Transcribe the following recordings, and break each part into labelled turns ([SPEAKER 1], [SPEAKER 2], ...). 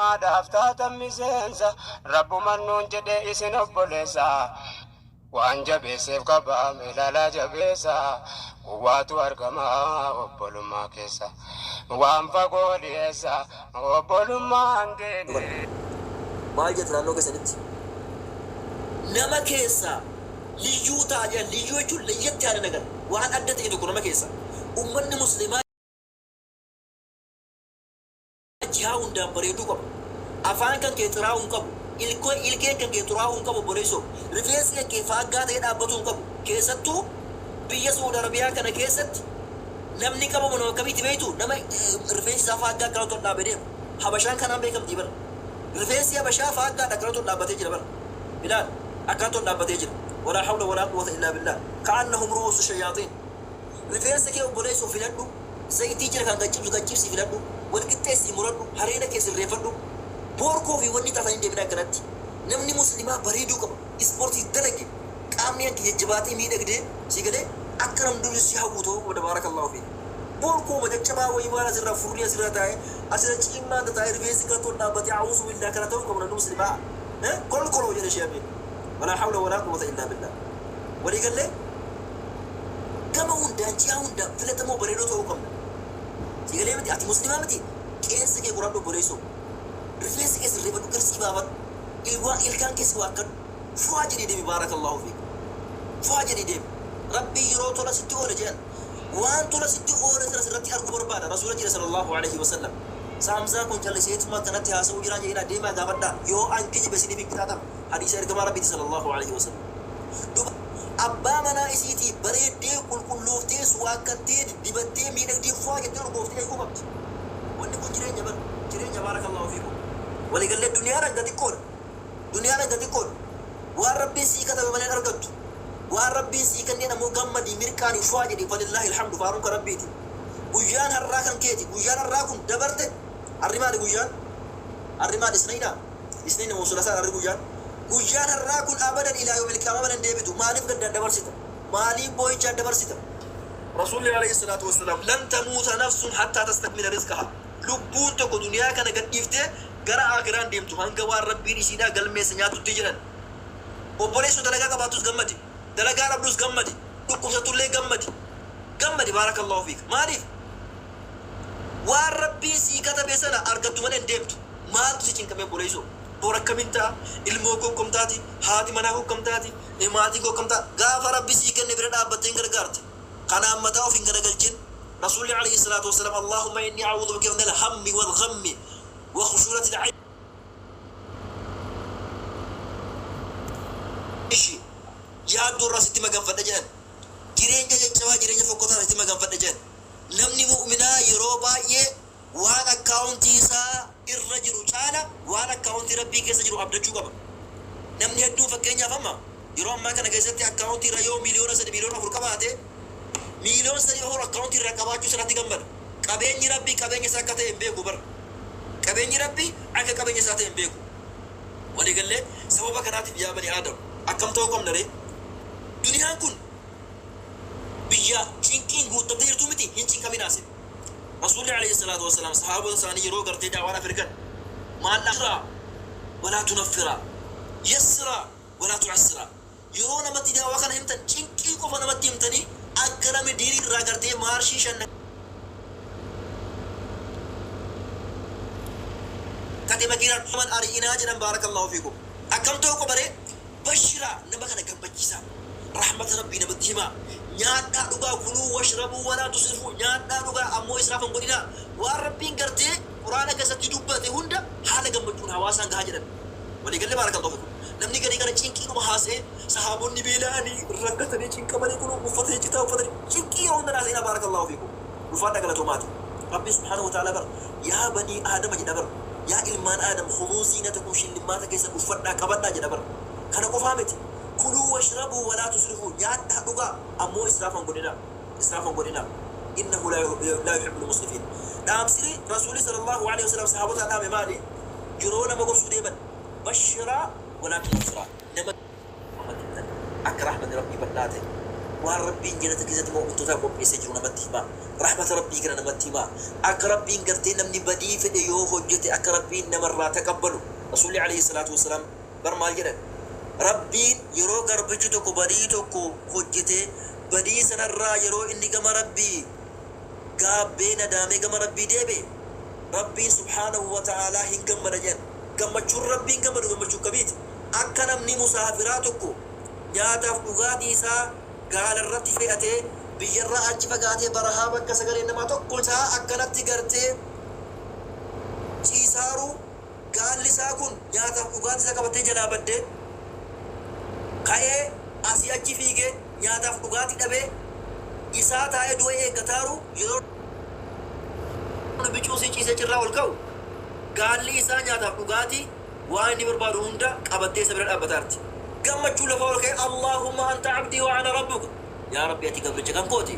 [SPEAKER 1] Dhaaf taatan miseensa rabbuman nuun jedhe isin obboleessa waan jabeesseef qaba meelaalaa jabeessa quwwaatu argama obbolummaa keessa waan fagoo dhiyeessa obbolummaan deene.
[SPEAKER 2] Maal jettu naannoo keessanitti? Nama keessaa liyyuu ta'a jedhan. Liyyuu jechuun leyyatti yaada nagar. Waan adda ta'e tokko nama keessaa. Ummanni muslimaa jihaa hundaan bareeduu qaba. Afaan kan kee xiraa'uu hin qabu. Ilkoo, ilkeen kan kee xuraa'uu hin qabu obboleessoo. Rifeensi kan kee faaggaa ta'ee dhaabbatuu hin qabu. Keessattuu biyya Su'uud Arabiyaa kana keessatti namni qabamu nama akkamiiti beektuu? Nama rifeensi isaa faaggaa akkanatti ol dhaabee deemu. Habashaan kanaan beekamtii bar. Rifeensi Habashaa faaggaadha akkanatti ol dhaabbatee jira bar. Ilaal akkanatti ol dhaabbatee jira. Walaa hawla walaa quwwata illaa billaah. Ka'annahum ru'uusu shayaaxiin. Rifeensa kee obboleessoo filadhu. Zayitii jira kan gad cibsu gad cibsii filadhu. Wal qixxeessii muradhu. Hareeda kee sirreeffadhu. Boorkoo fi wanni taatan hin deeminaa akkanatti. Namni muslimaa bareeduu qaba. Ispoortii dalagi. Qaamni kan kee jajjabaatee miidhagdee sii galee akka namni durii si hawwu ta'uu qabda baarakallahu fiik. Boorkooma caccabaa wayii waan asirraa furrii asirra taa'ee asirra ciimmaan tataa'ee rifeensi kanatti ol dhaabbatee a'uuzu billaah kana ta'uu qabu namni muslimaa. Kolkoloo jedhe Shee Amiin. Walaa hawla walaa quwwata illaa billaah. Walii gallee? Gama hundaan ji'a hundaan filatamoo bareedoo ta'uu qabna. Si galee miti? Ati muslimaa miti? Qeensa kee qoradhu obboleessoo. Rifeensa kee sirreeffadhu, qirsii baafadhu. Ilwaa ilkaan kee si waakkadhu. Fu'aa jedhii deemi baarakallahu fiik. Fu'aa jedhii deemi. Rabbiin yeroo tola sitti oole jedhan. Waan tola sitti oole sana sirratti arguu barbaada. Rasuula jedhe sallallahu alaihi wasallam. Saamzaa kun calliseetuma akkanatti haasa'uu jiraa jedhinaa deemaa gaafadhaa. Yoo an kijibe isiniif hin qixaaxama. Hadiisa ergamaa Rabbiiti sallallahu alaihi wasallam. Duba abbaa manaa isiitii bareeddee qulqullooftee suwaakkattee dibattee miidhagdee fuwaa jettee urgooftee eeguu qabdi. Wanni kun jireenya bar jireenya baarakallahu fiikum. Walii gallee duniyaan hanga xiqqoodha. Duniyaan hanga xiqqoodha. Waan Rabbiin sii katabe malee hin argattu. Waan Rabbiin sii kenneen ammoo gammadii mirqaanii fuwaa jedhi falillaahi alhamdu faaruun ka Rabbiiti. Guyyaan har'aa kan keeti. Guyyaan har'aa kun dabarte har'i maali guyyaan? Har'i maali isnayna? Isniin moo sulasaa har'i guyyaan? Guyyaan har'aa kun abadan ilaa yawmil qiyaamaa malee hin deebitu. Maaliif gaddaan dabarsita? Maaliif boo'ichaan dabarsita? Rasuulli alayhi salaatu wassalaam lan tamuuta nafsun hattaa tastakmila rizqaha. Lubbuun tokko duniyaa kana gad dhiiftee gara aakiraa hin deemtu hanga waan Rabbiin isiidhaa galmeesse nyaatutti jedhan. Obboleessoo dalagaa qabaattus gammadi. Dalagaa dhabdus gammadi. Dhukkubsattullee gammadi. Gammadi baarakallahu fiik. Maaliif? Waan Rabbiin sii katabe sana argattu malee hin deemtu. Maaltu si cinqame obboleessoo? Bor akkamin ta'a? Ilmoo koo akkam taati? Haati manaa koo akkam taati? Maatiin koo akkam ta'a? Gaafa Rabbi sii kenne bira dhaabbattee hin gargaarta. Kanaan mataa of hin garagalchin. Rasuulli alayhi salaatu wassalaam Allaahumma innii a'uudhu bika minal hammi wal ghammi wa khushuunatil ayshi yaaddoo irraa sitti maganfadha jedhan. Jireenya caccabaa jireenya fokkotaa irraa sitti maganfadha jedhan. Namni mu'minaa yeroo baay'ee waan akkaawuntii isaa irra jiru caala waan akkaawuntii Rabbii keessa jiru abdachuu qaba. Namni hedduun fakkeenyaaf amma yeroo ammaa kana keessatti akkaawuntii irra yoo 3 miliyoona 4 miliyoona qabaate 3 miliyoona 4 akkaawuntii irraa qabaachuu sanatti gammada. Qabeenyi Rabbii qabeenya isaa akka ta'e hin beeku bar. Qabeenyi Rabbii akka qabeenya isaa ta'e hin beeku. Walii gallee sababa kanaatiif yaa bani Aadam akkam ta'uu qabna ree? Duniyaan kun biyya cinqiin guuttamtee jirtuu miti hin cinqaminaa isin. Rasuulli alayhi salaatu wassalaam sahaabota isaanii yeroo gartee da'waadhaaf ergan maal dhaamsiraa walaa tunaffiraa yassiraa walaa tu'assiraa yeroo namatti da'waa kana himtan cinqii qofa namatti himtanii akka namni diinii irraa gartee maarshii shan kate makiinaa dhuman ari'inaa jedhan baarakallahu fiikum akkam ta'uu qaba ree Bashiraa, nama kana gammachiisaa. Rahmata Rabbii namatti himaa. Nyaadhaa dhugaa kuluu washrabuu walaa tusrifuu nyaadhaa dhugaa ammoo israafa hin godhinaa. Waan Rabbiin gartee Qur'aana keessatti dubbate hunda haala gammachuun hawaasaan gahaa jedhan. Walii galle baarakallahu fikum. Namni garii gara cinqiidhuma haasa'ee sahaabonni beela'anii rakkatanii cinqamanii kunoo uffata ciccitaa uffatanii cinqii yeroo hunda hin haasa'inaa baarakallahu fikum. Ulfaadhaa galatoomaati. Rabbiin subhaanahu wa ta'aalaa bar yaa banii aadama jedha bar. Yaa ilmaan Aadam khudhuu ziinatakum shillimmaata keessan uffadhaa qabadhaa jedha bar. Kana qofaa miti. Kuluu washrabuu walaa tusrifuu nyaadhaa dhugaa ammoo israafa hin godhinaa. Israafa hin godhinaa. Innahu laa yuhibbul musrifiin. Dhaamsiri Rasuulli sallallahu aleyhi wasallam sahaabotaa dhaame maali? Yeroo nama gorsuu deeman bashiraa walaa tunaffiraa. Nama namatti himtan akka rahmanni Rabbii bal'aa ta'e. Waan Rabbiin jannata keessatti mu'mintootaaf qopheessee jiru namatti himaa. Rahmata Rabbii kana namatti himaa. Akka Rabbiin gartee namni badii fedhe yoo hojjete akka Rabbiin namarraa taqabbalu. Rasuulli alayhi salaatu wassalaam bar maal jedhan? Rabbiin yeroo garbichi tokko badii tokko hojjetee badii sanarraa yeroo inni gama Rabbii gaabbee nadaamee gama Rabbii deebi'e Rabbiin subhaanahu wa ta'aalaa hin gammada jedhan. Gammachuun Rabbiin gammadu gammachuu akkamiiti? Akka namni musaafiraa tokko nyaataaf dhugaatii isaa gaala irratti fe'atee biyyarraa achi fagaatee barahaa bakka sagaleen namaa tokko isaa akkanatti gartee ciisaaru gaalli isaa kun nyaataaf dhugaatii isaa qabatee jalaa baddee ka'ee asii achi fiigee nyaataaf dhugaatii dhabee isaa taa'ee du'a eeggataaru yeroo bicuu sii ciisee cirraa ol ka'u gaalli isaa nyaataaf dhugaatii waan inni barbaadu hunda qabattee isa bira dhaabbataarti. Gammachuu lafa ol ka'e, "Allaahumma anta abdii wa ana rabbuka." Yaa Rabbi, ati gabricha kan kooti,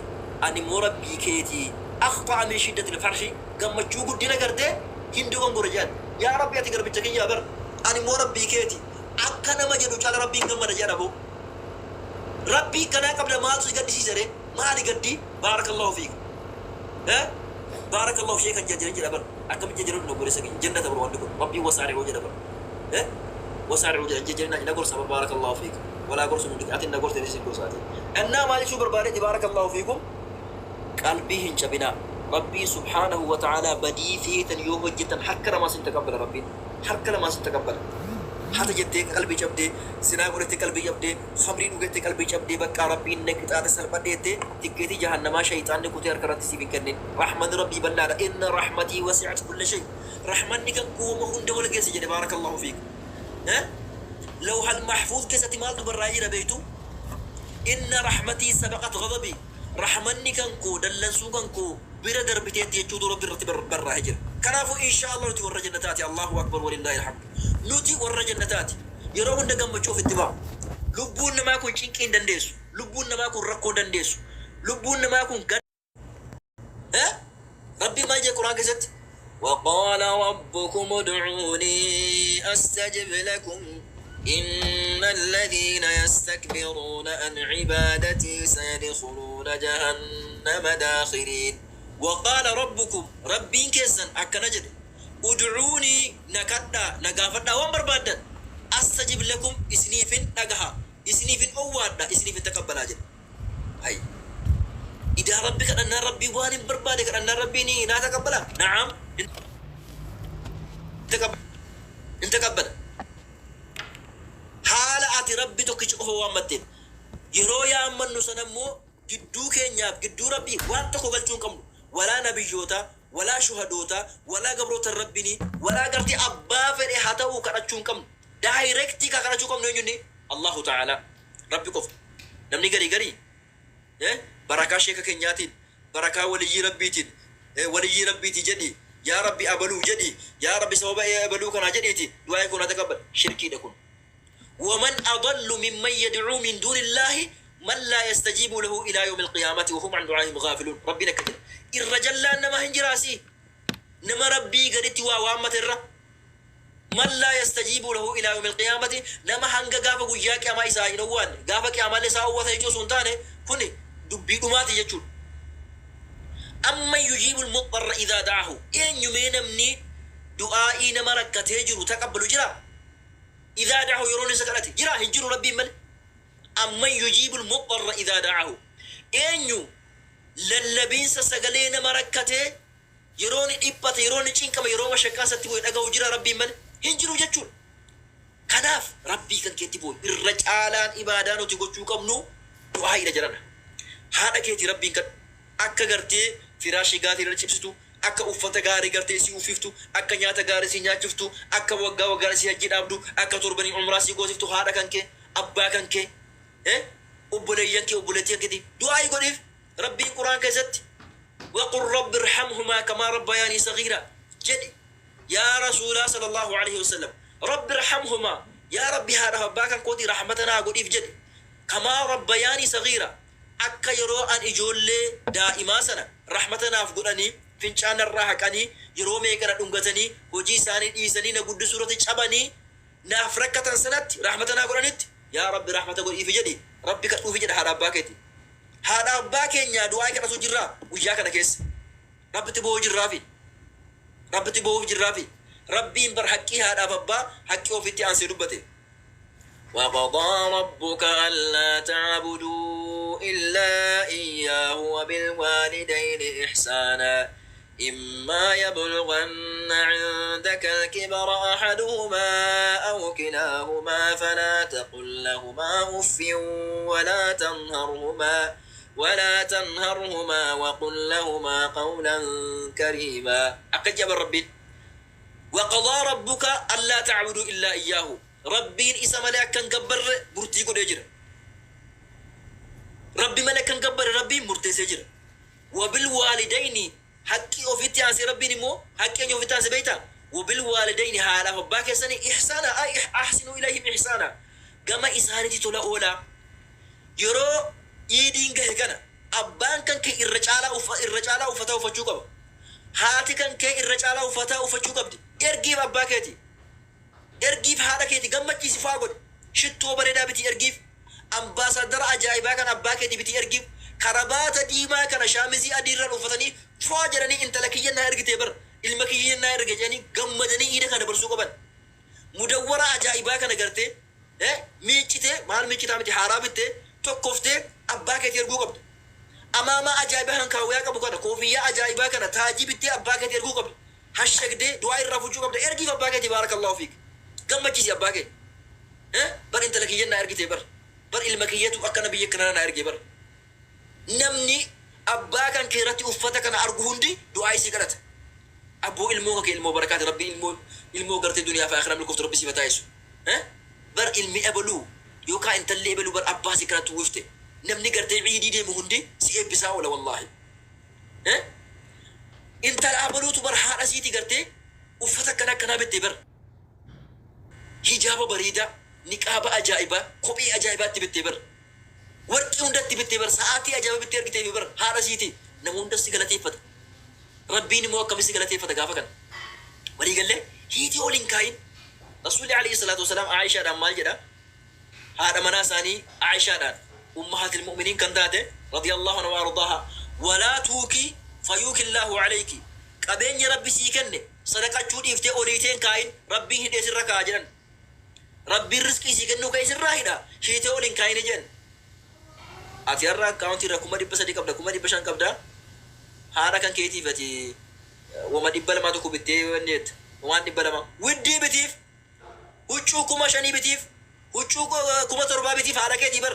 [SPEAKER 2] ani immoo Rabbii keetii. Akhta'a min shiddatil farhi, gammachuu guddina gartee hin dogongore jedhan. Yaa Rabbi, ati garbicha kiyyaa bar, ani immoo Rabbii keeti. Akka nama jedhu caala Rabbiin gammada jedhan aboo. Rabbii kanaa qabda maaltu si gaddisiisa ree? Maali gaddi? Baarakallahu fiik. Eh? Baarakallahu sheekan jajjara jedha bar. Akkamitti jajjaruun obboleessa keenya jannata bar wanti kun. Rabbiin wasaari'uu jedha bar. Eh? Wasaari'uu jedha jajjarina na gorsa bar baarakallahu fiik. Walaa gorsu hundi ati na gorte isin gorsaati. Innaa maal jechuu barbaadeeti baarakallahu fiikum. Qalbii hin cabinaa. Rabbii subhaanahu wa ta'aalaa badii feetan yoo hojjetan harka lamaan sin taqabbala Rabbiin. Harka lamaan sin taqabbala. Hata jettee qalbii cabdee, zinaa godhattee qalbii cabdee, khamrii dhugettee qalbii cabdee baqqaa Rabbiin na qixaaxe salphadhe jettee tikkeetii jahannamaa shayxaanni kutee harka irratti siif hin kennin. Rahmanni Rabbii bal'aadha. Inna rahmatii wasi'at kulla shay. Rahmanni kan kooma hunda wal geesse jedhe baarakallahu fiik. Eh? Lawhal mahfuuz keessatti maaltu barraa'ee jira beektu? Inna rahmatii sabaqat ghadabii. Rahmanni kan koo dallansuu kan koo bira darbiteetti jechuutu Rabbi irratti barraa'ee jira. Kanaafuu insha Allah nuti warra jannataati. Allahu akbar walillaahi alhamdu. Nuti warra jannataati. Yeroo hunda gammachuu ofitti ba'a. Lubbuun namaa kun cinqii hin dandeessu. Lubbuun namaa kun rakkoo hin dandeessu. Lubbuun namaa kun gad Eh? Rabbiin maal jedhe Qur'aan keessatti? وقال ربكم ادعوني أستجب لكم إن الذين يستكبرون عن عبادتي سيدخلون جهنم داخرين وقال ربكم ربين keessan akkana jedhe ادعوني na kadhaa na gaafadhaa waan barbaaddan أستجب لكم isiniifin dhagaha isiniifin owwaadha isiniifin taqabbalaa jedhe. Hay idaa Rabbi kadhannaan Rabbii waan hin barbaade kadhannaan Rabbiin naa taqabbala na'am hin taqabbala haala ati Rabbi tokkicha qofa waammatteen yeroo yaammannu sana immoo gidduu keenyaaf gidduu Rabbii waan tokko galchuu hin qabnu walaa nabiyyoota walaa shuhadoota walaa gabroota Rabbiini walaa gartee abbaa fedhe haa ta'uu kadhachuu hin qabnu direct ka kadhachuu qabnu eenyunni Allahu ta'ala Rabbi qofa. Namni garii garii barakaa sheeka keenyaatiin barakaa waliyyii Rabbiitiin waliyyii Rabbiitii jedhi yaa Rabbi abaluu jedhi yaa Rabbi sababa abaluu kanaa jedhiiti du'aa kun haa taqabbal shirkiidha kun. ومن أضل ممن يدعو من دون الله من لا يستجيب له إلى يوم القيامة وهم عن دعائهم غافلون ربنا كجل الرجل نما هنجراسي نما ربي قدتي وامة الرّ من لا يستجيب له إلى يوم القيامة nama hanga gaafa guyyaa qiyaamaa isaa hin owwaanne gaafa qiyaamallee isaa owwata jechuu osoo hin taane kuni dubbii dhumaati jechuudha. أمن يجيب المضطر إذا دعاه eenyu mee namni du'aa'ii nama rakkatee jiru taqabbalu jira إذا دعاه yeroo isa kadhate jira hin jiru Rabbiin malee. أمن يجيب المضطر إذا دعاه eenyu lallabiinsa sagalee nama rakkatee yeroo ni dhiphate yeroo ni cinqame yeroo mashaqqaa isatti bu'e dhaga'u jira Rabbiin malee hin jiru jechuudha. Kanaaf Rabbii kan keetti bu'u irra caalaan ibaadaa nuti gochuu qabnu du'aa'iidha jedhana. Haadha keetii Rabbiin kadhu akka gartee firaashii gaarii irra cibsitu akka uffata gaarii gartee si uffiftu akka nyaata gaarii si nyaachiftu akka waggaa waggaan si hajji dhaabdu akka torbanii umraa si goosiftu haadha kan kee abbaa kan kee obboleeyyan kee obboleettii kan keetii du'aa'ii godhiif. Rabbiin Quraan keessatti وقل رب ارحمهما كما ربياني صغيرا jedhi yaa rasuulaa صلى الله عليه وسلم رب ارحمهما yaa Rabbi haadhaaf abbaa kan kootii rahmata naa godhiif jedhi كما ربياني صغيرا akka yeroo an ijoollee daa'imaa sana rahmata naaf godhanii fincaan narraa haqanii yeroo meeqa na dhungatanii hojii isaanii dhiisanii na guddisuu irratti cabanii naaf rakkatan sanatti rahmata naa godhanitti yaa Rabbi rahmata godhiifi jedhi Rabbi kadhuufi jedha haadha abbaa keeti. Haadha abbaa keenyaa du'aa kadhatu jirraa guyyaa kana keessa. Rabbitti boo'uu jirraafi. Rabbitti boo'uuf jirraafi. Rabbiin bar haqqii haadhaaf abbaa haqqii ofitti aansee dubbate. وقضى ربك ألا تعبدوا إلا إياه وبالوالدين إحسانا إما يبلغن عندك الكبر أحدهما أو كلاهما فلا تقل لهما أف ولا تنهرهما وقل لهما قولا كريما. أكجب ربي وقضى ربك ألا تعبدوا إلا إياه. Rabbiin isa malee akka hin gabbarre murtii godhee jira. Rabbi malee akka hin gabbarre Rabbiin murteessee jira. وبالوالدين haqqii ofitti aansee, Rabbiin immoo haqqii eenyu ofitti aansee beektaa? وبالوالدين haadhaaf abbaa keessanii إحسانا أي أحسنوا إليهم إحسانا, gama isaaniitti tola oolaa. Yeroo iidiin gahe kana abbaan kan kee irra caalaa uffata uffachuu qaba. Haati kan kee irra caalaa uffata uffachuu qabdi. Ergiif abbaa keeti. Ergiif haadha keeti, gammachiisi, faa godhi. Shittoo bareedaa biti ergiif. Ambaasaadara ajaa'ibaa kan abbaa keeti biti ergiif. Karabaata diimaa kana shaamizii adii irraan uffatanii faa jedhanii, intala kiyya naa ergitee bar, ilma kiyya naa erge jedhanii gammadanii iida kana dabarsuu qaban. Mudawwara ajaa'ibaa kana gartee miiccitee, maal miiccitaa miti, haaraa bittee tokkoftee abbaa keetii erguu qabda. Amaamaa ajaa'ibaa kan kaawwayaa qabu kana, koofiyyaa ajaa'ibaa kana, taajii bittee abbaa keetii erguu qabda. Hashagdee du'aa irraa fuchuu qabda. Ergiif abbaa keetii, بارك الله فيك. Gammachiisi abbaa kee. Bar intala kiyya naa ergitee bar. Bar ilma kiyyatu akkana biyya kana naa ergee bar. Namni abbaa kan kee irratti uffata kana argu hundi du'aa isii kadhata. Abboo, ilmoo kee ilmoo barakaati, Rabbi ilmoo gartee duniyaa fi akhiraa milkooftu Rabbi siif haa taasisu. Bar ilmi ebaluu yookaan intalli ebaluu bar abbaa si kanatti uwwifte. Namni gartee ciidii deemu hundi si eebbisaa oola, wallaahi. Intala abaluutu bar haadha siiti gartee uffata akkana akkanaa bittee bar. Hijaaba bareedaa, niqaaba ajaa'ibaa, kophee ajaa'ibaatti bittee bar. Warqii hundatti bittee bar, sa'aatii ajaa'iba bittee argitee bar haadha siiti. Nama hundas si galateeffata. Rabbiin immoo akkamitti si galateeffata gaafa kana? Walii gallee hiitii ol hin kaayin. Rasuulli عليه الصلاة والسلام Aayishaadhaan maal jedha? Haadha manaa isaanii Aayishaadhaan, أمهات المؤمنين kan taate, رضي الله عنها وأرضاها, ولا توكي فيوكي الله عليك. Qabeenya Rabbi sii kenne sadaqachuu dhiiftee oliiteen kaayin, Rabbiin hidhee sirra kaa jedhan. Rabbiin rizqii sii kennuu ka'e sirraa hidha. Hiitee ol hin kaayini jedhan. Ati har'a akkaawuntii irra 300,000 qabda, 500,000 qabda. Haadha kan keetiif ati wama 200 tokko bittee wanni jetta. Waan 200. Widdii bitiif, huccuu 5,000 bitiif, huccuu 7,000 bitiif haadha keetii bar.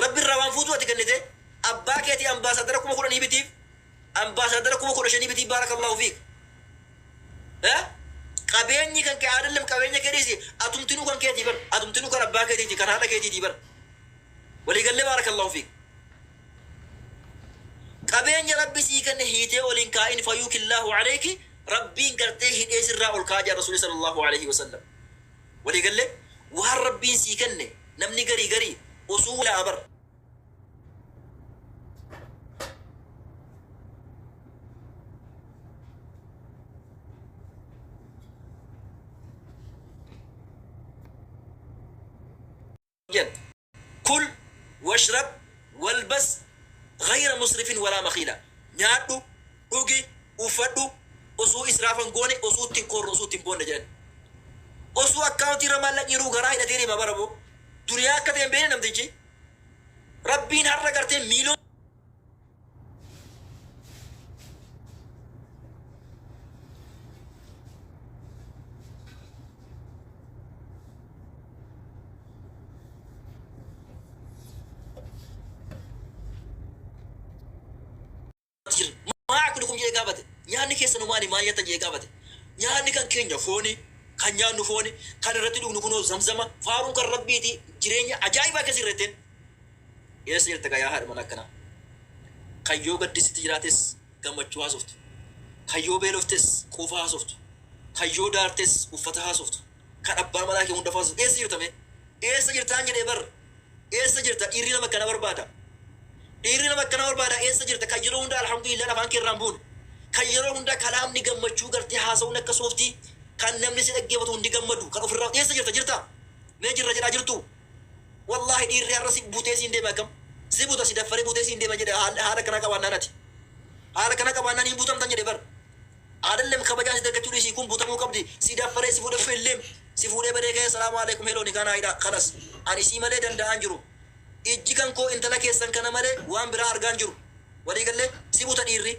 [SPEAKER 2] Rabbi irraa waan fuutuu ati kennite, abbaa keetii ambaasaadara 10,000 bitiif, ambaasaadara 15,000 bitiif, بارك الله فيك. Qabeenyi kan kee aadallam, qabeenya kee dhiisi, atumtinuu kan keetii bar, atumtinuu kan abbaa keetiiti, kan haadha keetiiti bar. Waliigallee, بارك الله فيك. Qabeenya Rabbi sii kenne hiitee ol hin kaa'in, فيوكي الله عليك, Rabbiin gartee hidhee sirraa ol kaa'aa jira Rasuuli صلى الله عليه وسلم. Waliigallee waan Rabbiin sii kenne namni garii garii osoo walaa bar. كل واشرب والبس غير مسرف ولا مخيلا. Nyaadhu, dhugi, uffadhu, osoo israafan goone, osoo ittiin korru, osoo ittiin boonne jedhan. Osoo akkaawuntii irra maallaqni yeroo garaa hidhatee deema bara boo. Duniyaa akka ta'e hin beekne namtichi. Rabbiin har'a gartee miiliyoon jira. ما أكلكم jedhee gaafate. Nyaanni keessan maali, maal nyaattan jedhee gaafate. Nyaanni kan keenya fooni, kan nyaannu fooni, kan irratti dhugnu kunoo zamzama, faaruun kan Rabbiiti, jireenya ajaa'ibaa keessa irratteen. Eessa jirta gaa yaa haadha mana akkanaa? Kayyoo gaddisitti jiraates gammachuu haasoftu. Kayyoo beeloftes quufa haasoftu. Kayyoo daartes uffata haasoftu. Kan abbaa manaa kee hunda haasoftu. Eessa jirta mee? Eessa jirtaan jedhee bar? Eessa jirta? Dhiirri nama akkana barbaada. Dhiirri nama akkana barbaada. Eessa jirta? Kan yeroo hunda alhamdulillah afaan kee irraan buune. Kan yeroo hunda kalaamni gammachuu gartee haasa'uun akka sooftii, kan namni si dhaggeeffatu hundi gammadu, kan ofirraa, eessa jirta, jirta? Mee jirra jedhaa jirtu? Wallaahi dhiirri har'a si butee siin deeme akkam? Si buta, si daffaree butee siin deema jedhe. Haala kana qabaannaan, ati haala kana qabaannaan hin butamtan jedhe bar. Adalleem kabajaa si dargachuu dhiisii, kun butamuu qabdi. Si daffaree si fuudhee filleem si fuudhee badee ka'ee, salaamu alaikum, heloo, ni kana hidha kanas ani sii malee danda'an jiru. Ijji kan koo intala keessan kana malee waan biraa argaan jiru. Walii gallee, si buta dhiirri,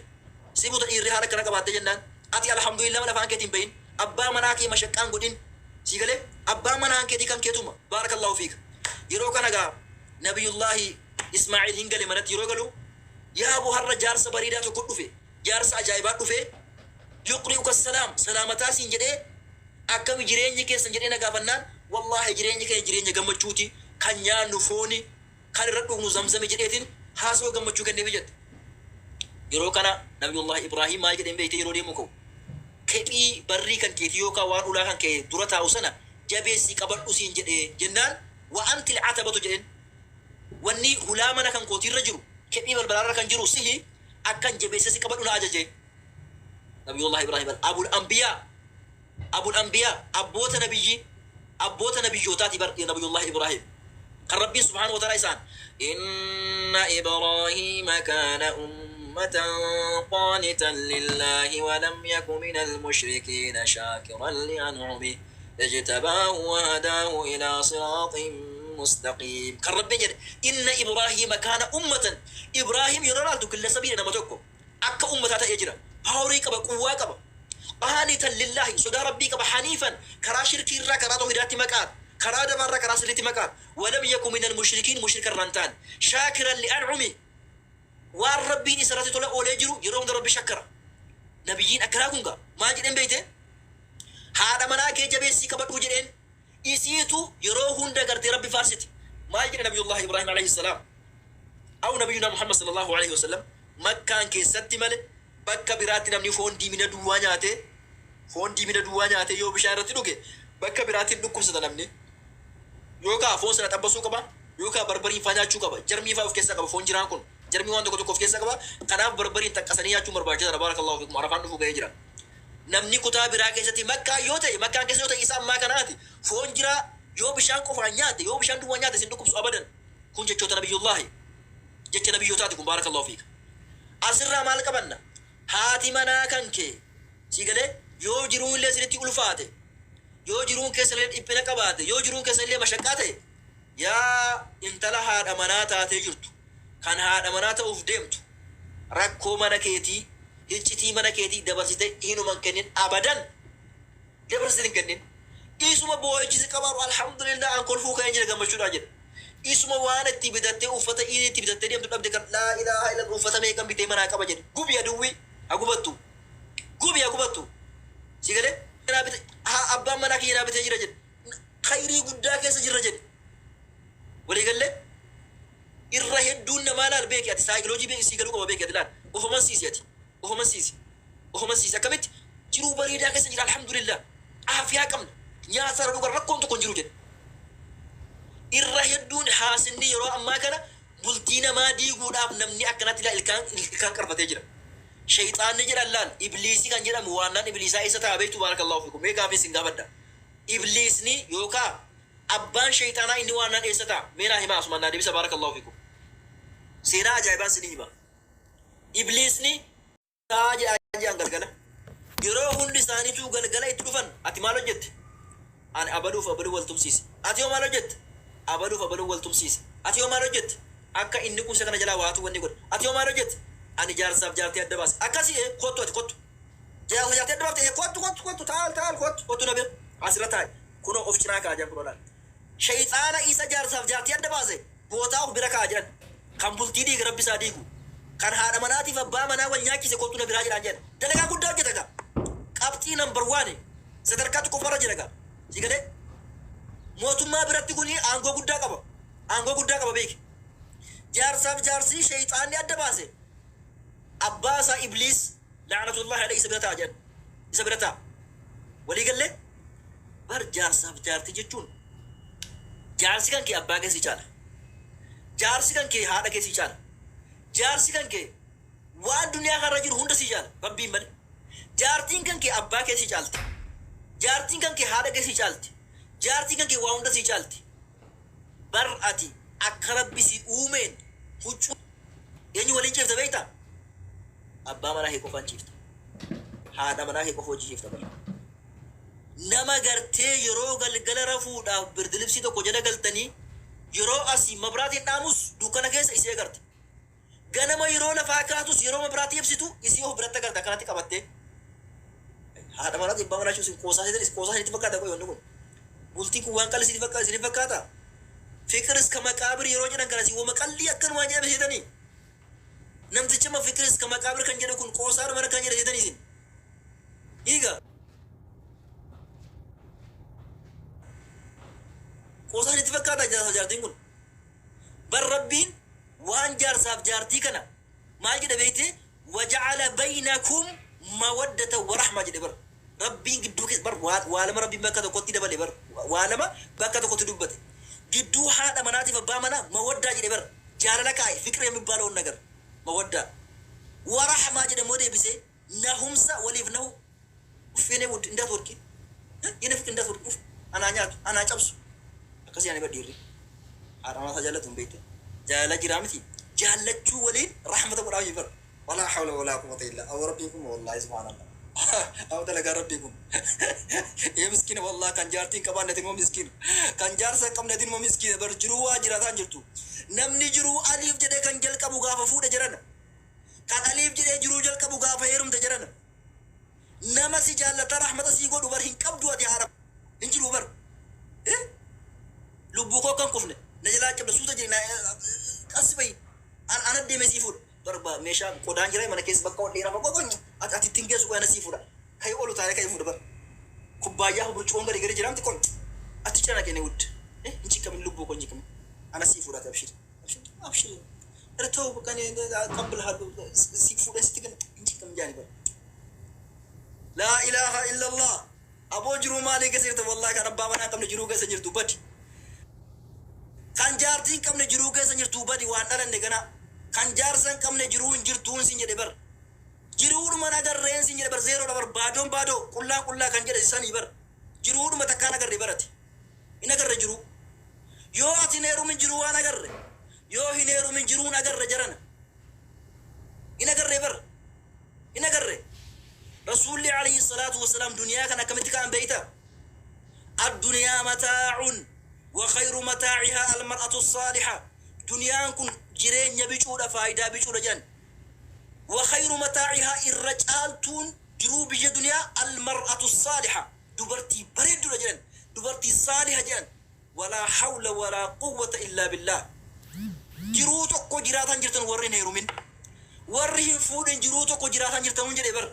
[SPEAKER 2] si buta dhiirri haala kana qabaattee jennaan. Ati alhamdulillah mala afaan keetiin bahin, abbaa manaa kee mashaqqaan godhin. Si galee, abbaa manaa keetii kan keetuma. Baarakallahu fiika. Yeroo kana gaa Nabiyullaahi Ismaaciil hin gale manatti. Yeroo galu, yaa abu, har'a jaarsa bareedaa tokko dhufe, jaarsa ajaa'ibaa dhufe, yuqri'uka salaam, salaamataa siin jedhee, akkami jireenyi keessan jedhee na gaafannaan, wallaahi jireenyi keenya jireenya gammachuuti, kan nyaannu fooni, kan irra dhugnu zamzami jedheetiin haasawaa gammachuu kenneefi jette. Yeroo kana Nabiyullahi Ibraahim maal jedheen beekte? Yeroo deemu ka'u, kephii barrii kan keetii yookaan waan ulaa kan kee dura taa'u sana jabeessii qabadhu siin jedhee jennaan, wa anti atabatu jedheen. Wanni hulaa mana kan kootiirra jiru, kephii balbalaarra kan jiru sihi, akkan jabeessee si qabadhu na ajaje. Nabiyullahi Ibraahim, abul anbiyaa, abul anbiyaa, abboota nabiyyi, abboota nabiyyootaati bar. Nabiyullahi Ibraahim kan Rabbiin subhaanahu wa ta'ala isaan inna Ibraahiima kaana ummatan qaanitan lillahi wa lam yaku min almushrikiina shaakiran lian'umih ijtabaahu wa hadaahu ilaa siraaxin mustaqiim. Kan Rabbiin jedhe inna Ibraahiima kaana ummatan. Ibraahim yeroo laaltu gillasabiidha, nama tokko akka ummataa ta'ee jira, power qaba, quwwaa qaba, qaanitan lillahi, sodaa Rabbii qaba, haniifan, karaa shirkii irraa karaa tawhidaatti maqaadha, karaa dabaarraa karaa sirriitti maqaadha, walam yaku min almushrikiin, mushrika irraa hin taane, shaakiran li'an'umi, waan Rabbiin isa irratti tola oolee jiru yeroo hunda Rabbi shakkara. Nabiyyiin akkanaa kun gaa maal jedheen beeyte? Haadha manaa kee jabeessii qabadhuu jedheen. Isiitu yeroo hunda gartee Rabbi faarsiti. Maal jedhe Nabiyullah Ibrahim alayhi salaam aw Nabiyyuna Muhammad sallallahu alayhi wasallam? Makkaan keessatti male bakka biraatti namni foon diimina duwwaa nyaatee, foon diimina duwwaa nyaatee yoo bishaan irratti dhuge, bakka biraatti hin dhukkubsata namni. Yookaan foon sana xabbasuu qaba, yookaan barbariin faa nyaachuu qaba. Jarmii faa of keessaa qaba. Foon jiraan kun jarmii waan tokko tokko of keessaa qaba. Kanaaf barbariin xaqqasanii nyaachuun barbaachisaadha. Baarakallahu fikum. Arafaan dhufuu ga'ee jira. Namni kutaa biraa keessatti, Makkaa yoo ta'e, Makkaan keessa yoo ta'e, isa ammaa kanaati, foon jiraa yoo bishaan qofaan nyaatte, yoo bishaan duwwaa nyaatte, sin dhukkubsu abadan. Kun jechoota Nabiyyullaahi, jecha nabiyyootaati kun. Baarakallahu fiika. Asirraa maal qabanna? Haati manaa kan kee, si galee, yoo jiruu illee sinitti ulfaate, yoo jiruun keessa illee dhiphina qabaate, yoo jiruun keessa illee mashaqqaa ta'e, yaa intala haadha manaa taatee jirtu, kan haadha manaa ta'uuf deemtu, rakkoo mana keetii, iccitii mana keetii dabarsite hinuman kennin. Abadan dabarsite hin kennin. Isuma boo'ichisi qabaaru, alhamdulillah, an kolfuu ka'een jira gammachuudhaa jedhe. Isuma waan itti bitattee, uffata inni itti bitattee deemtu dhabde, kan laa ilaaha illa, uffata meeqan bitee manaa qaba jedhe. Gubi, aduwwi haa gubattu, gubi, haa gubattu. Si galee, haa abbaan manaa kiyya naa bitee jira jedhe, khayrii guddaa keessa jirra jedhe. Walii gallee, irra hedduun namaa laal beeki ati, saayikoloojii beeki, sii galuu qaba. Beeki ati, laal, ofuman siisi, ati ofuman siisi, ofuman siisi. Akkamitti jiruu bareedaa keessa jira, alhamdulillah, aafiyaa qabna, nyaata irra dhugan, rakkoon tokko hin jiru jedhe. Irra hedduun haasinni yeroo ammaa kana bultii namaa diiguudhaaf namni akkanatti ilaa ilkaan ilkaan qarfatee jira. Shayxaanni jedhan, laal, ibliisii kan jedhamu, waannaan ibliisaa isa ta'a beektu. Baarakallahu fikum. Mee gaafii isin gaafadha. Ibliisni yookaa abbaan shayxaanaa inni waannaan eessa ta'a? Mee naa himaa, asumaan naa deebisa. Baarakallahu fikum. Seenaa ajaa'ibaan isinii hima. Ibliisni taa jedhaa jedhan galgala. Yeroo hundi isaaniituu galgala itti dhufan, ati maal hojjette? Ani abaluuf abaluu wal tumsiise. Ati yoo maal hojjette? Abaluuf abaluu wal tumsiise. Ati yoo maal hojjette? Akka inni kuusa kana jalaa waatu wanni godhe. Ati yoo maal hojjette? Ani jaarsaaf jaartii adda baase. Akkasii ee kottu, ati kottu. Jaarsa jaartii adda baafte, ee kottu, kottu, kottu, taal taal, kottu, kottu, na bira asirra taa'i. Kunoo of cinaa kaa'a jedhan. Kunoo laal. Shayxaana isa jaarsaaf jaartii adda baase bootaa of bira kaa'a jedhan. Kan bultii diige Rabbi isaa diigu. Kan haadha manaatiif abbaa manaa wal nyaachise kottu na biraa jedhaan jedhan. Dalagaa guddaa hojjeta gaa. Qabxii number one, sadarkaa tokkoffaarra jira gaa. Si galee, mootummaa biratti kuni aangoo guddaa qaba. Aangoo guddaa qaba, beeki. Jaarsaaf jaarsii shayxaanni adda baase abbaa isaa Ibliis la'anatullahi alayhi isa bira taa'a jedhan. Isa bira taa'a. Walii gallee, bar jaarsaaf jaartii jechuun, jaarsi kan kee abbaa kee sii caala. Jaarsi kan kee haadha kee sii caala. Jaarsi kan kee waan duniyaa kanarra jiru hunda sii caala. Rabbiin malee. Jaartiin kan kee abbaa kee sii caalti. Jaartiin kan kee haadha kee sii caalti. Jaartiin kan kee waa hunda sii caalti. Bar ati akka Rabbi si uumeen Huccuu eenyu waliin ciifta beektaa? Abbaa manaa kee qofaan ciifta. Haadha manaa kee qofa hojii ciifta bara. Nama gartee yeroo galgala rafuudhaaf birdilibsii tokko jala galtanii, yeroo asii mabraatiin dhaamus dukkana keessa isii agarta. Ganama yeroo lafaa kaatus, yeroo mabraatii ibsitu isii of biratti agarta akkanatti qabattee. Haadha manaa abbaa manaa jechuun qoosaa isin qoosaa isinitti fakkaata qoyoonni kun. Bultiin kun waan qalli isinitti fakkaata isinitti fakkaata. ፍቅር እስከ መቃብር yeroo jedhan kana si wama qallii akkanumaan jedhame seetanii. Namticha ma ፍቅር እስከ መቃብር kan jedhu kun qoosaadhuma kan jedhe seetanii isin. Hiiga. Qoosaan itti fakkaata jaarsaaf jaartiin kun. Bar Rabbiin waan jaarsaaf jaartii kana maal jedhe beekte? وجعل بينكم مودة ورحمة jedhe bar. Rabbiin gidduu keessa bar waa lama Rabbiin bakka tokkotti dabale bar, waa lama bakka tokkotti dubbate. Gidduu haadha manaatiif abbaa manaa مودة jedhe bar, jaalala kaa'e, ፍቅር የሚባለውን ነገር مودة ورحمة jedhe moo deebisee nahumsa waliif nahu. Uffeenee wud እንዳትወድቂ የኔ ፍቅር እንዳትወድቂ፣ ኡፍ anaa nyaatu anaa cabsu akkasii ani badhiirri haadha manaa jaallatu hin beekte jaalala jiraa miti, jaallachuu waliin rahmata godhaa bar. ولا حول ولا قوة إلا أو ربكم والله سبحان الله أو دلقا ربكم يا مسكين والله. Kan jaartiin qabaannetin moo miskiin, kan jaarsa qabnetin moo miskiin bar. Jiruu waa jiraataan jirtu. Namni jiruu aliif jedhee kan jalqabu gaafa fuudhe jedhana, kan aliif jedhee jiruu jalqabu gaafa heerumte jedhana. Nama si jaallata rahmata sii godhu bar hin qabdu ati, haadha hin jiru bar. Lubbuu koo kan kufne na jalaa cabda, suuta jire, qas bayi, ana deeme sii fuudha bar. Meeshaa qodaan jira mana keessa bakka ol dheeraa bakka ati ati ittiin geessu qoyana sii fuudha. Kai olu taane kai fuudha bar. Kubbaayyaa burcuqqoon gadi gadi jiraamti qon ati cina kenne wud hin ciqqamin, lubbuu koo hin ciqqamin, ana sii fuudha, abshir abshir abshir irra kan qabbil sii fuudha sitti kan hin ciqqamin jaani bar. لا إله إلا الله. Aboo, jiruu maalii keessa jirta? Wallahi kan abbaa manaa qabne jiruu keessa jirtu badi, kan jaartii hin qabne jiruu keessa jirtu badi, waan dhalanne gana kan jaarsa hin qabne jiruu hin jirtuun sin jedhe bar. Jiruudhuma agarreen sin jedhe bar. Zeeroodha bar, baadoon baadoo, qullaa qullaa kan jedhe sanii bar. Jiruudhuma takkaan agarre barati hin agarre jiruu. Yoo ati hin heerumin jiruu waan agarre, yoo hin heerumin jiruun agarre jarana hin agarre bar, hin agarre. Rasuulli عليه الصلاة والسلام duniyaa kan akkamitti ka'an beeyta? الدنيا متاع وخير متاعها المرأة الصالحة. Duniyaan kun jireenya bicuudha, faayidaa bicuudha jedhan. وخير متاعها irra caaltuun jiruu biyya duniyaa المرأة الصالحة dubartii bareedduudha jedhan, dubartii saaliha jedhan. ولا حول ولا قوة إلا بالله. Jiruu tokko jiraatan jirtan warri hin heerumin, warri hin fuudhin, jiruu tokko jiraatan jirtan jedhe bar.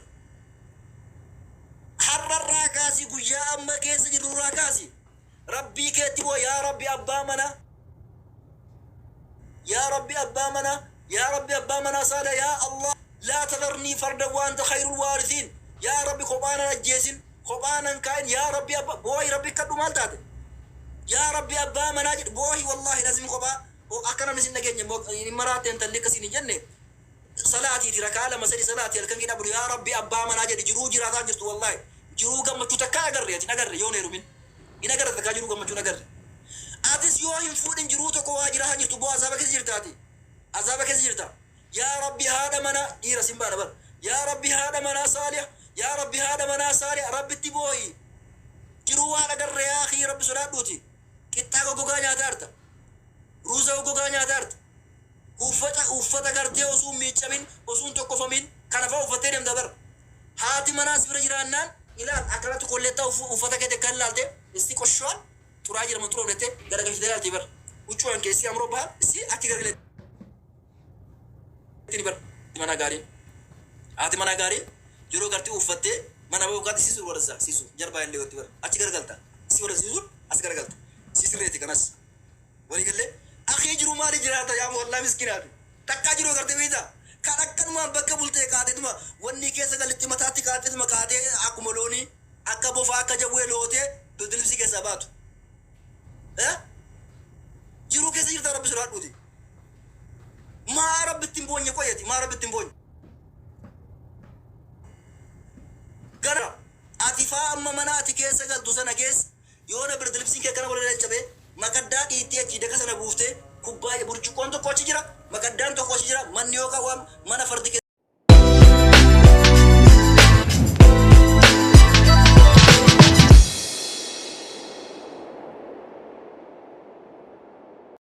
[SPEAKER 2] Har'arraa kaasi, guyyaa amma keessa jirrurraa kaasi, Rabbii keetti bu'a. Yaa Rabbi abbaa mana, yaa Rabbi abbaa mana, yaa Rabbi abbaa manaa saala, yaa Allah لا تذرني فردا وأنت خير الوارثين. Yaa Rabbi kophaanan ajjeesin, kophaanan kaa'in, yaa Rabbi abba booyi Rabbi kadhu. Maal taate? Yaa Rabbi abbaa manaa jedhu booyi. Wallahi lazim kophaa akka namni sin dhageenye hin maraatte intalli akkasiin hin jenne salaatiiti rakaa lama sadi salaati halkan kee dhabudu. Yaa Rabbi abbaa manaa jedhi. Jiruu jiraataan jirtu wallahi jiruu gammachuu takkaa agarre ati hin agarre. Yoo hin heerumin hin agarre takkaa, jiruu gammachuu hin agarre. Atis yoo hin fuudhin jiruu tokko waa jiraataa jirtu boo, azaaba keessa jirta, ati azaaba keessa jirta. Yaa Rabbi haadha manaa dhiira sin baana bar. Yaa Rabbi haadha manaa saaliha, yaa Rabbi haadha manaa saaliha, Rabbitti booyi. Jiruu waan agarre yaa akii, Rabbi sodaadhuuti. Qixxaa goggogaa nyaataa jirta, ruuza goggogaa nyaataa jirta, uffata uffata gartee osoo hin miiccamin, osoo hin tokkofamin kana fa'aa uffattee deemta bar. Haati manaas bira jiraannaan ilaal akkanatti kollettaa uffata keete kan ilaalte isti qoshwaan xuraa jedhamu xuroofnette gara galchitee ilaalti bar. Huccuun keessi amroo baha isti achi gargaleetti bar. Mana gaariin, haati manaa gaariin yeroo gartee uffattee mana bahuu kaatti siisuu warra siisu jarbaa illee gotti bar, achi garagalta si warra siisuun as garagalta si sirreeti. Kanas walii gallee akii jiru maali jiraata? Yaa wallahi miskinaati takkaa jiru agartee beektaa kan akkanumaan bakka bultee kaateetuma wanni keessa galitti mataatti kaateetuma kaatee akkuma loonii akka bofaa akka jawwee lootee dodilibsii keessaa baatu. Jiruu keessa jirta. Rabbi sodaadhuuti. Maa Rabbitti hin boonye qoyyati? Maa Rabbitti hin boonye? Gara ati faa amma mana ati keessa galtu sana keessa yoona birdilibsiin kee akkana wal caccabee makaddaa dhiittee achii daka sana buuftee Kubbaayya burcuqqoon tokko achi jira. Makaddaan tokko achi jira. Manni yookaan waan mana fardi